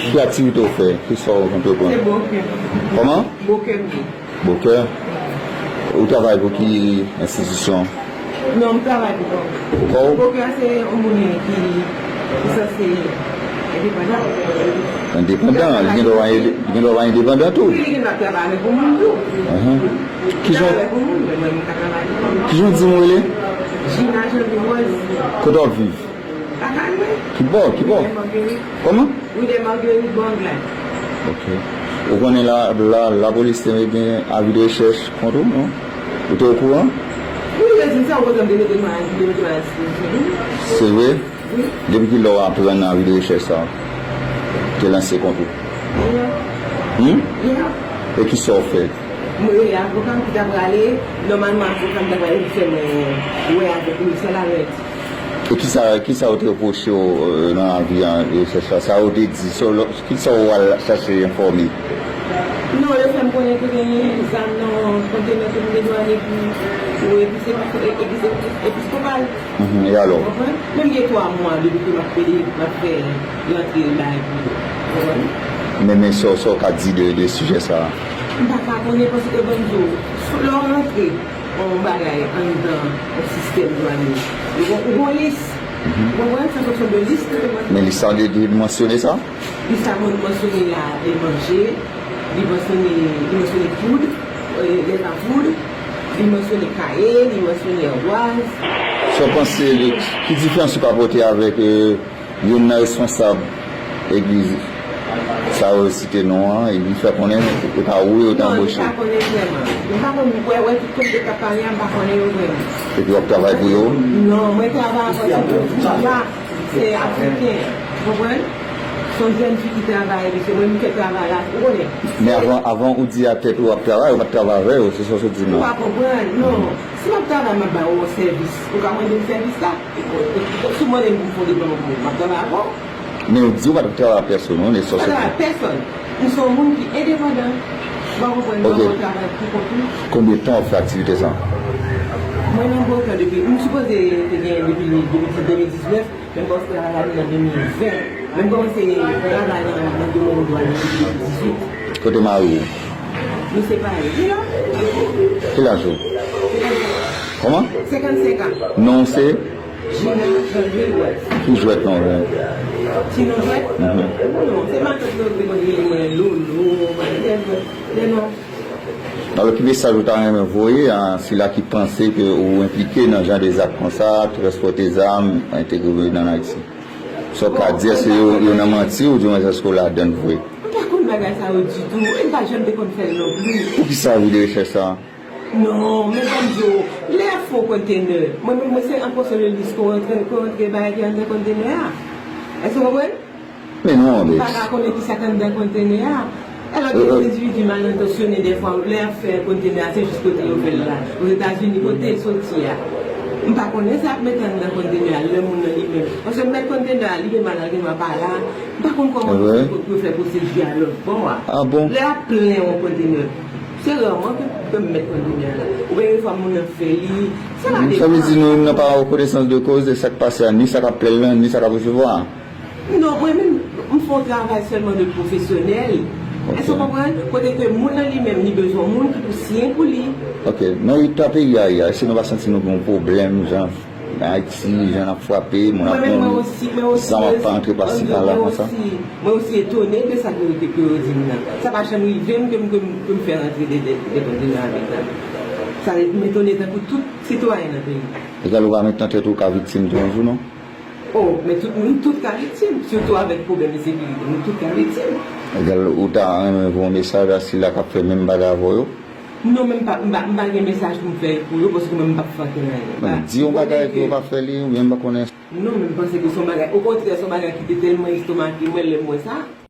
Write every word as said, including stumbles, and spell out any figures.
Ki aktivite w fè? Ki sa w antreprann? Se bwokè. Kòman? Bwokè m ye. Bwokè? Ou travay pou ki enstitisyon? Non, m travay pou kò m. Pou kò w? Bwokè se yon moun ki, ki sanse endepandan. Endepandan? Li gen dwa pa ende-, li gen dwa pa endepandan tou? Wi, li gen dwa travay avèk yon moun tou. Ahan. Ki jan, travay avèk yon moun, men mwen, m ka travay pou kò m. Ki jan w di m ou rele? Gina Jean Louis Rose. Kote w ap viv? Lakay mwen. Ki bò? Ki bò? Rue des Marguerites. Kòman? Rue des Marguerites, bò Anglè. Ok. Ou konnen la, la, lapolis te gen avi de rechèch kont ou, non? Ou te okouran? Wi, yo di m sa, ou kontan m te mete mwen, te mete mwen a dispozisyon. Se vre? Wi. Depi kilè w aprann avi de rechèch sa te lanse kont ou? Yè. Hmm? Yè. E ki sa w fè? Mwen rele avoka m ki ta prale, nòmalman avoka m ta prale pou fè mwen wè avèk komisè la, men E kisa, kisa yo te repwoche w, euh, nan avi an, e se sa, sa yo te di, so, lo-, kisa w al chache enfòme? Non, yo fè m konnen ke genyen zam nan kontenè ke m te dwanye pou, pou episepi-, e-, episepi-, episkopal. Mhm, e alò? Ou konprann? Men m gen twa mwa depi ke m ap pede, m ap fè rantre bagay pou yo. Ou konprann? Men, men sa, sa w ka di de, de sijè sa a? M pa ka konnen paske ban m di w, lè w rantre, yon bagay anndan yon sistèm dwanye. Ou gon, ou gon lis. Mhm. Ou konprann? Se an fonksyon de lis ke te mande. Men lis sa de, de mansyone sa? Lis sa mwen mansyone la, e manje, li mansyone, li mansyone poud, e, lèt a poud, li mansyone kaye, li mansyone anbwaz. Sa w panse, ki diferans ou ka pote avèk, e, Youn nan responsab egliz sa yo site non an, li fè konnen e pa ou yo te anboche. Non, li pa konnen vrèman. M pa konn, wè, wè, tout kote k ap pale a, m pa konnen yo vrèman. Epi w ap travay pou yo? Non, mwen travay apati de Viva, se Afriken, ou konprann? Se yon jèn fi ki travay, epi se mwen ki fè travay la, ou konnen. Men avan, avan ou di a tèt ou w ap travay, ou pa t travay avè yo, se sa w sot di m la. Ou pa konprann, non. Si m ap travay, m ap ba ou yon sèvis. Ou ka mande m sèvis la? Sou mande m pou m fè yon depòman pou mwen, m ap travay avè w. Men ou di ou pa t ap travay ak pèsonn, non, e sa w sot di. M pa travay ak pèsonn. M se yon moun ki endepandan. Ou pa konprann, m ap travay pou kont ou. Konbyen tan w ap fè aktivite sa? Mwen nan Bwokè depi, m sipoze te genyen depi, depi de mil diznèf, men m kòmanse travay ladan nan de mil ven. Men m kòmanse travay nan, nan domèn dwàn nan depi de mil dizuit. Kote mari w? Nou separe. Li la. Ki laj ou? Senkannsenk. Kòman? Senkannsenk an. Non w se? Gina Jean Louis West. Ki jwèt non w? Ti non jwèt? Mhm. Non, se matant mwen yo te konn rele mwen Lolo, lè non. Alò, ki mesaj ou ta renmen voye a sila ki panse ke ou enplike nan jan de zak konsa, transpòte zam, entegre nan Ayiti? Sa w ka di, èske yo, yo nan manti oubyen èske w ladann vre? M pa konn bagay sa yo ditou, e m pa janm te konn fè l non plis. Poukisa avi de rechèch sa a? Non, men ban m di w, lè y ap fè yon kontènè, mwen menm, mwen se an fonksyon de lis ke w rantre, ke w rantre bagay ki anndan kontènè a. Èske w konprann? Men non, m pa ka konnen kisa k anndan kontènè a. Alò, gen endividi mal entansyone, dèfwa, lè y ap fè kontènè a, se jis kote yo fè l la. Ozetazini, kote l soti a. M pa konnen sa y ap mete anndan kontènè a, lè moun nan li menm. Paske mèt kontènè a, li gen mal, li gen mal pa la. M pa konn kòman yo fè pwosedi a lòt bò a. Lè y ap plen yon kontènè, se rèman ke, ke m mèt kontènè a la. Oubyen, defwa, moun nan fè li. Sa va depann. Sa vle di nou menm nan pa an konesans de koz de sa k pase a, ni sa k ap plen l lan, ni sa k ap resevwa a. Non, mwen menm, m fè yon travay sèlman de pwofesyonèl. Èske w konprann? Kote ke moun nan li menm, li bezwen moun ki pou siyen pou li. Ok, nan eta peyi a ye a, èske nou pa santi nou gen yon pwoblèm, jan Ayiti, jan n ap frape, moun ap mouri, zam ap antre pasi pala konsa? Mwen osi etone de sa ke, ke, ke yo di m nan. Sa pa janm rive m ke m, ke m, ke m fè rantre de, de, de kontènè avèk zam. Sa m etone tankou tout sitwayen nan peyi. Egal ou pa met nan tèt ou ka viktim tou yon jou, non? Oh, men tout moun, tout ka viktim, sitou avèk pwoblèm ensekirite, nou tout ka viktim. Egal, ou ta renmen voye yon mesaj a sila k ap fè menm bagay avè w yo? Non, men m pa, m pa, m pa gen mesaj pou m fè pou yo, paske mwen m p ap fè ankenn anyen. Men di yon bagay pou yo pa fè li, oubyen m pa konnen. Non, men m panse ke se yon bagay, okontrè, se yon bagay ki te tèlman estomake mwen lè m wè sa.